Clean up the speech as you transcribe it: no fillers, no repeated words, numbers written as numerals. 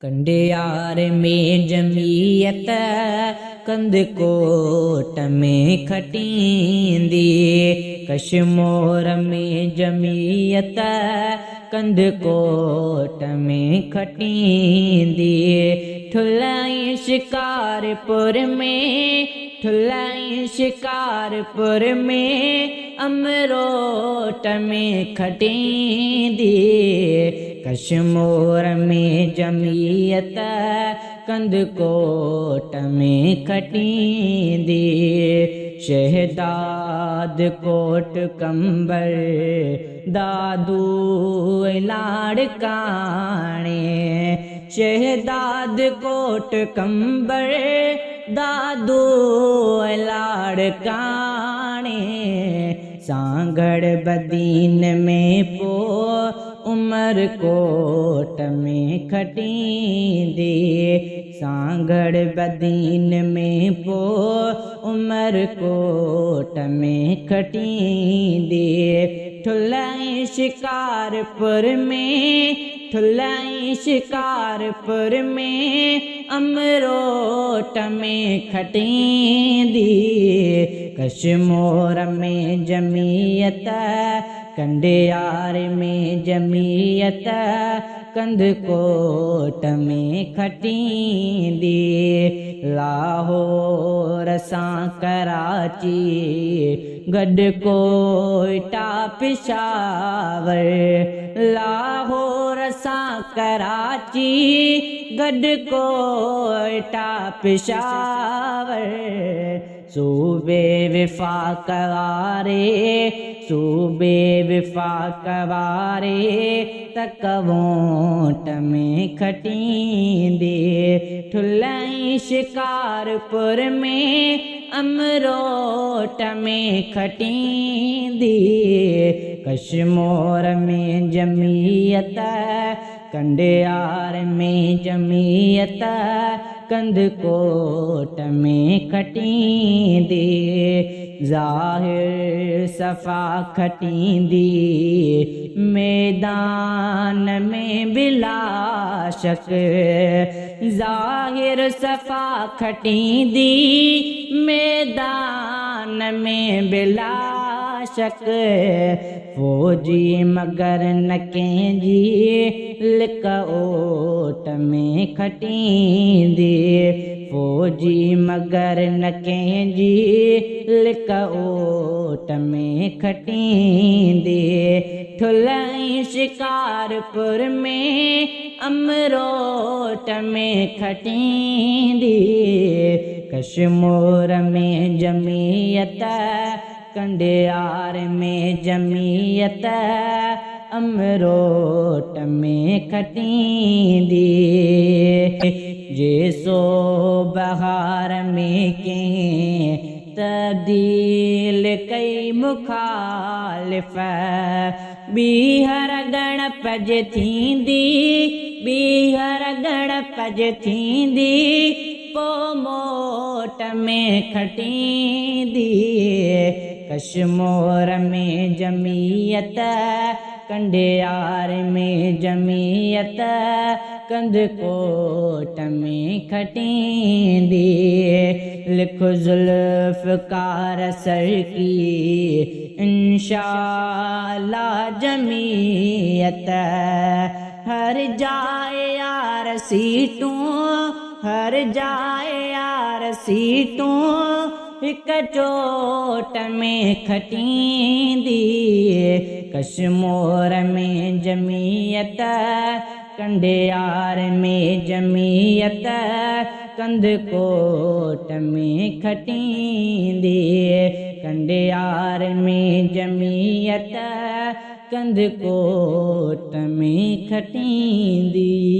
ڪنڊيار ۾ جميعت ڪنڌڪوٽ ۾ کٽيندي، ڪشمور ۾ جميعت ڪنڌڪوٽ ۾ کٽيندي، ٺلهه ۽ شڪارپور ۾، ٺلهه ۽ شڪارپور ۾، امروٽ ۾ کٽيندي، ڪشمور ۾ جميعت ڪنڌڪوٽ ۾ کٽيندي، شهداد ڪوٽ قمبر دادو ۽ لاڙڪاڻي، شهداد ڪوٽ قمبر دادو ۽ لاڙڪاڻي، سانگهڙ بدين ۾ پو عمر ڪوٽ ۾ کٽيندي، سانگهڙ بدين ۾ پو عمر ڪوٽ ۾ کٽيندي، ٺلهه ۽ شڪارپور ۾، ٺلهه ۽ شڪارپور ۾، امروٽ ۾ کٽيندي، ڪشمور ۾ جميعت، ڪنڊيار ۾ جميعت، ڪنڌڪوٽ ۾ کٽيندي، لاهور سان ڪراچي، گڏ ڪوئٽا پشاور، لاهور سان ڪراچي، گڏ ڪوئٽا پشاور، صوبي وفاق واري، صوبي وفاق واري تڪ ووٽ ۾ کٽيندي، ٺلهه ۽ شڪارپور ۾، امروٽ ۾ کٽيندي، ڪشمور ۾ جميعت، ڪنڊيار ۾ جميعت، ڪنڌڪوٽ ۾ کٽيندي، ظاهر صفا کٽيندي، ميدان ۾ بلاشڪ، ظاهر صفا کٽيندي، ميدان ۾ بلاشڪ، فوجي مگر نه ڪنهن جي لڪ اوٽ ۾ کٽيندي، فوجي مگر نه ڪنهن جي لڪ اوٽ ۾ کٽيندي، ٺلهه ۽ شڪارپور ۾، امروٽ ۾ کٽيندي، ڪشمور ۾ جميعت، ڪنڊيار ۾ جميعت، امروٽ ۾ کٽيندي، جي سو بهار ۾ ڪنهن تبديل ڪئي مخالف، ٻيهر ڳڻپ جي ٿيندي، ٻيهر ڳڻپ جي ٿيندي، پو موٽ ۾ کٽيندي، ڪشمور ۾ جميعت، ڪنڊيار ۾ جميعت، ڪنڌڪوٽ ۾ کٽيندي، لک ذوالفقار سرڪي، انشاء الله جميعت، هر جاء يار سيٽون، هر جاء يار سيٽون، هڪ چوٽ ۾ کٽيندي، ڪشمور ۾ جميعت، ڪنڊيار ۾ جميعت، ڪنڌڪوٽ ۾ کٽيندي، ڪنڊيار ۾ جميعت، ڪنڌڪوٽ ۾ کٽيندي.